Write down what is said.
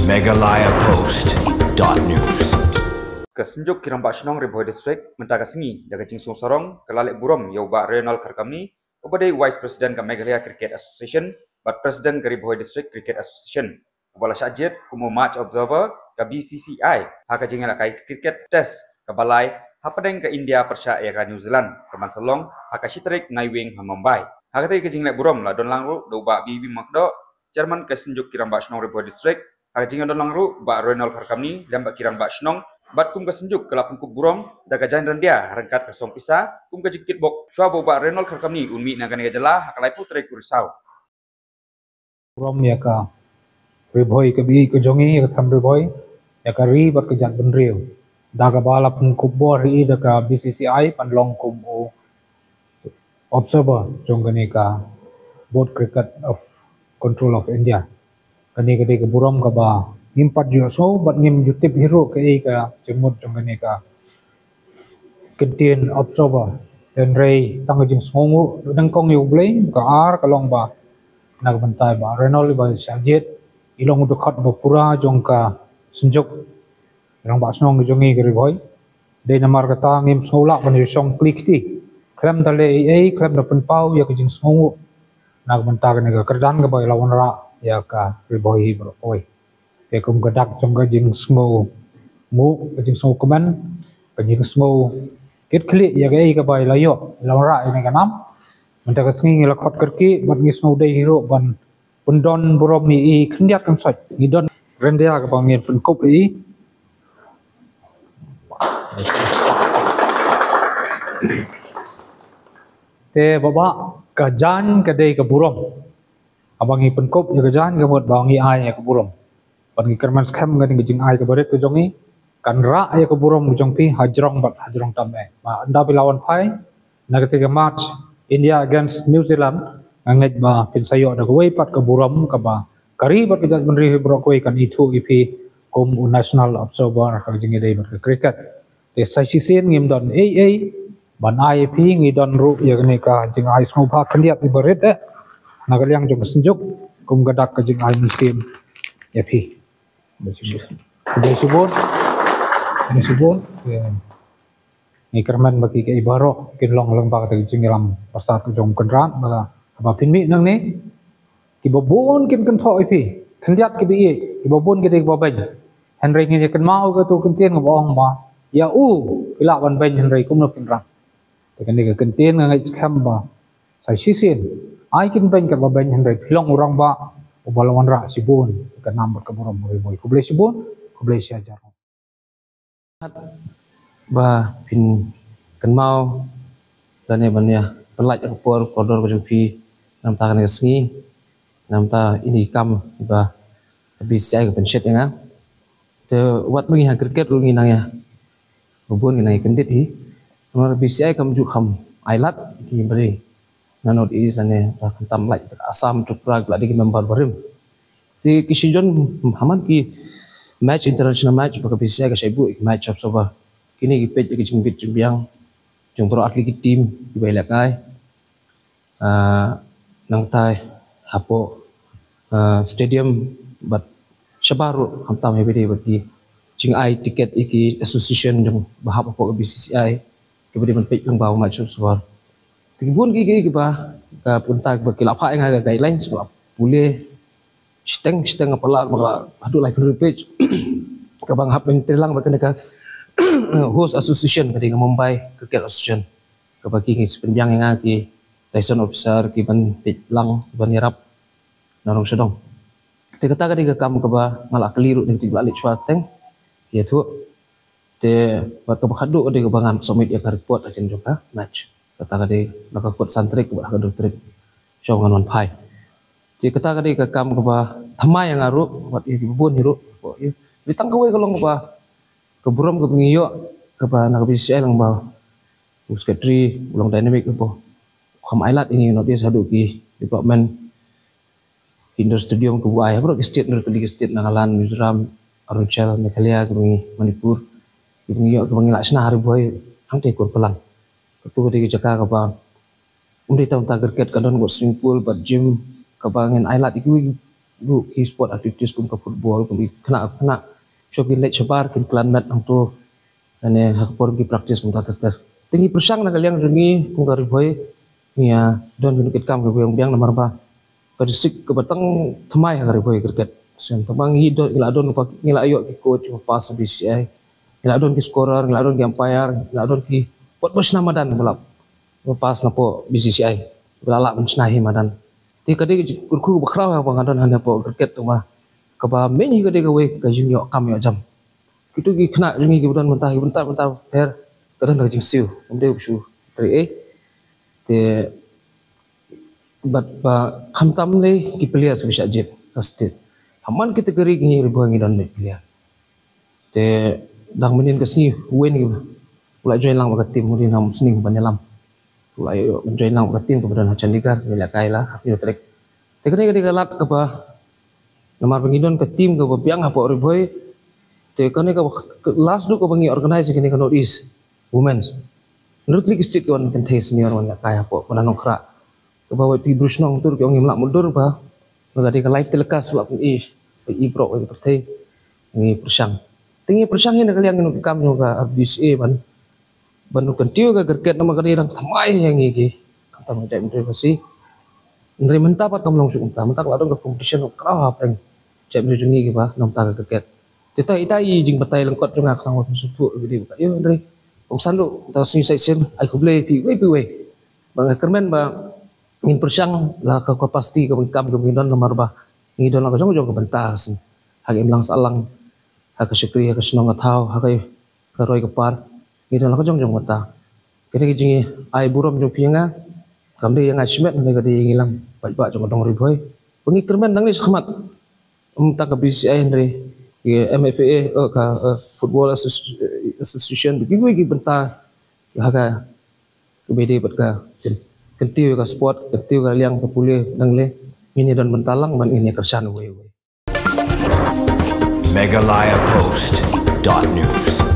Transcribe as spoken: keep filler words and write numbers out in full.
Meghalaya Post dot news. Ka Synjuk ki Rangbah Shnong Ri Bhoi District mynta ka sngi da ka jingsngew sarong ka la leh burom ïa u Bah Reynold Kharkamni, uba dei Vice President ka Meghalaya Cricket Association bad President ka Ri Bhoi District Cricket Association, uba la shah jied kum u match observer ka B C C I ha ka jingïalehkai cricket test kaba lai hapdeng ka India pyrshah ïa ka New Zealand, ka ban sa long ha ka shi tarik Naiwieng ha Mumbai. Ha katei ka jingleh burom la don lang ruh da u Bah B B Makdoh, Chairman ka Synjuk ki Rangbah Shnong Ri Bhoi District, ha ka jingdon lang ruh Bah Reynold Kharkamni lem bad ki Rangbah Shnong, bad kum ka Synjuk ka la pynkup burom da ka jaiñ ryndia ryngkat ka song pisa kum ka jingkitbok shuwa ba u Bah Reynold Kharkamni un mih na kane ka jylla ha ka laiphew tarik u Risaw. Burom ïa ka Ri Bhoi, ka bih ka jong ngi, ïa ka them Ri Bhoi, ïa ka ri bad ka jaitbynriew, da kaba la pynkup bor hi da ka B C C I ban long kum u observer jong kane ka Board Cricket of Control of India. Kane ka dei ka burom kaba ngim pat ju sngew bad ngim ju tip hi ruh kaei ka jingmut jong kane ka kyntien observer. Hynrei tang ka jingsngewnguh nyngkong ïa U Blei. Ka ar ka long ba na ka bynta i Bah Reynold ba shah jied, i long u dkhot ba pura jong ka Synjuk Rangbah Shnong ka jong ngi ka Ri Bhoi. Dei namar kata ngim sngew lah ban ïa shong kli kti khlem da leh ei ei, khlem da pynpaw ïa ka jingsngewnguh na ka bynta kane ka kyrdan kaba la wanrah ïa ka Ri Bhoi hi baroh kawei. Te kum ka dak jong ka jingsngewnguh, ka jingsngewkmen, ka jingsngew kit khlieh ïa kaei kaba la ïoh, la wanrah ïa kane ka nam, mynta ka sngi ngi la khot kyrkieh bad ngi sngew dei hi ruh ban pyndon burom ïa i khyndiat khynsoit. Ngi don ryndia kaba ngin pynkup ïa i. Te baba, ka jaiñ ka dei ka burom. Haba ngi pynkup ïa ka jaiñ ka mut ba ngi ai ïa ka burom. Bad ngi kyrmen skhem ka dei ka jingai kaba rit ka jong ngi kan rah ïa ka burom ka jong phi hajrong bad hajrong tam eh. Ba ynda phi la wan phai na katei ka match India against New Zealand, nga ngeit ba phin sa ïoh da kawei pat ka burom kaba ka ri bad ka jaitbynriew hi baroh kawei kan ithuh ïa phi kum u national observer ha ka jingïadei bad ka cricket. Te sa shisien ngim don ei ei ban ai ïa phi, ngi don ruh ïa kane ka jingai sngewbha khyndiat iba rit eh na ka liang jong ka Synjuk kum ka dak ka jingai mynsiem ïa phi. Khublei shibun. Khublei shibun. Khublei shibun. Ngi kyrmen ba ki, ki baroh kin long lyngba kata ka jingïalam parsad ka jong u Kynrad, ba haba phin mih nangne kiba bun kin kynthoh ïa phi, khyndiat kiba ïeit, kiba bun ki dei kiba beiñ. Hynrei ngin ïa kynmaw ïa kato ka kyntien kaba ong ba ïa u phi lah ban beiñ hynrei kumno phin rang. Te kane ka kyntien nga ngeit skhem ba sa shisien ai kin beiñ katba beiñ hynrei phi long u rangbah uba la wanrah shibun ka nam bad ka burom u Ri Bhoi. Khublei shibun, khublei shihajar. Ba phin kynmaw lane ban ïa pynlait ïa ka por kordor ka jong phi na ka bynta kane ka sngi, na ka bynta ine i kam ba ka B C C I ka pynshet ïa nga. Te wat ba ngi ha cricket ruh ngi nang ïa, ba bun ngi nang ïa kyndit hi. Namar B C C I kam ju kham ai lad ki ba dei na North East lane ba khamtam lait Assam, Tripura, ki la dei ki member barim. Te ki shu jon ha man ki match, international match ba ka B C C I ka shait buh ki match sop sop ba kine ki peit ïa ki jingbit jingbiang jong baroh ar tylli ki team kiba ïalehkai. Ah, nangta hapoh, ah, stadium bad shabar ruh khamtam hi ba dei bad ki jingai tiket ïa ki association jong ba hap hapoh ka B C C I kiba dei ban peit lyngba u match sop sop. Te ki bun ki, ki, kiba ka bynta kiba ki la phah ïa nga ka guidelines ba pule shiteng shiteng ka palat ba ka la haduh laiphew page. Kaba nga hap ban trei lang bad kane ka host association ka dei ka Mumbai Cricket Association, kaba ki, ki sa pynbiang ïa nga ki liaison officer ki ban peit lang, ki ban ïarap na rong sha dong. Te kata ka dei ka kam kaba nga la kylli ruh na ki ba la leit shuwa teng, ki ïathuh. Te bad kaba khatduh ka dei kaba ngan submit ïa ka report ha kin jong ka match. Kata ka dei na ka kut san tarik bad ha ka dua tarik shuwa ba ngan wan phai. Te kata ka dei ka kam kaba thymmai ïa nga ruh bad ïa kiba bun hi ruh. Ïa, dei tang kawei ka long kaba ka burom kaba ngi ïoh kaba na ka B C C I lang ba u secretary u long dynamic kaba kham ai lad ïa ngi North East haduh ki development, ki indoor stadium kiba ai ha baroh ki state, North East ki state, Nagaland, Mizoram, Arunachal, Meghalaya, kiba ngi, Manipur, kiba ngi ïoh, kiba ngi la shna ha Ri Bhoi hangtei kur palang. Kato ka dei ka jaka kaba ym dei tang tang cricket, ka don ka swimming pool bad gym kaba ngin ai lad ïa kiwei Ruh ki sport activities kum ka football, kum ki khynnah khynnah shuh kin leit shabar, kin klan met hangto. Ane ha ka por ki practice kumta ter ter. Te ngi pyrshang na ka liang jong ngi kum ka Ri Bhoi, ngi ïa don ki nongkitkam kiba biang biang namar ba ka district kaba tang thymmai ha ka Ri Bhoi cricket. Shen tang ba ngi don, ngi la don, ngi la ïoh ki coach ba pass na B C C I. Ngi la don ki scorer, ngi la don ki umpire, ngi la don ki, wat ba shna madan ba la pass na poh B C C I, ba la lah ban shna hi madan. Te ka dei ka jingkyrkhu ba khraw ha ba nga don hangne poh cricket, tang ba kaba main hi ka dei kawei ka jingïoh kam ïoh jam. Kito ki khynnah jong ngi kiba don mynta, ki bynta bynta pher, ka don ka jingsiew, kam dei ba shu trei ei. Te bad ba khamtam lei ki player sa ba shah jied ka state. Ha man kita ka ri ngi Ri Bhoi ngi don lei player. Te dang mynnin ka sngi Wayne u la join lang bad ka team, u dei na Umsning ban ïalam. U la ïoh join lang bad ka team kaba don ha Chandigarh, ngi la kai la ha ka trek. Te kane ka dei ka lad kaba namar ba ngi don ka team kaba biang hapoh Ri Bhoi. Te kane ka last du kaba ngi organize kane ka North East Women's. Ngi ruh tylli ki state ki wan kynthei senior wan ïa kai hapoh Bana Nongkhrah. Kaba wat ki bru shnong tur ki ong ngim lah mutdur ba na ka dei ka live telecast ba la pyni ba i brok ba i pyrthei. Ngi pyrshang. Te ngi pyrshang hi na ka liang ngi nongkam jong ka R B C A ban ban continue ka cricket namar ka dei dang thymmai ïa ngi ki. Khamtam ka jaitbynriew Khasi. Hynrei mynta pat kam long shuh kumta, mynta ka la don ka competition ka kraw hapdeng jaitbynriew jong ngi kiba na bynta ka cricket. Te ita i jingbatai lyngkot jong nga khnang ba pynsngewthuh ïa ki dei ba ka ïoh hynrei. Kum san ruh mynta sngi sa shisien ai khublei phi wei phi wei. Ba nga kyrmen ba ngin pyrshang la ka capacity kaba ngi kam kaba ngi don namar ba ngi don la ka jong ka jong ka bynta ka sngi. Ha ka imlang sahlang, ha ka shakri, ha ka shnong ka thaw, ha ka ka roi ka par, ngi don la ka jong jong mynta. Kane ka jingai burom jong phi ïa nga kam dei ïa nga shimet, hynrei ka dei ïa ngi lang paidbah jong ka dong Ri Bhoi. Ba ngi kyrmen nangne shakhmat, mynta ka B C C I hynrei ka M F A, eh, ka, eh, Football Associ-, eh, Association, ba kiwei ki bynta ha ka, kaba dei bad ka kyn-, kyntiew ka sport, kyntiew ka liang ka pule nangne. Ngin ïa don bynta lang ban ngin ïa kyrshan uwei uwei. Meghalaya Post dot news.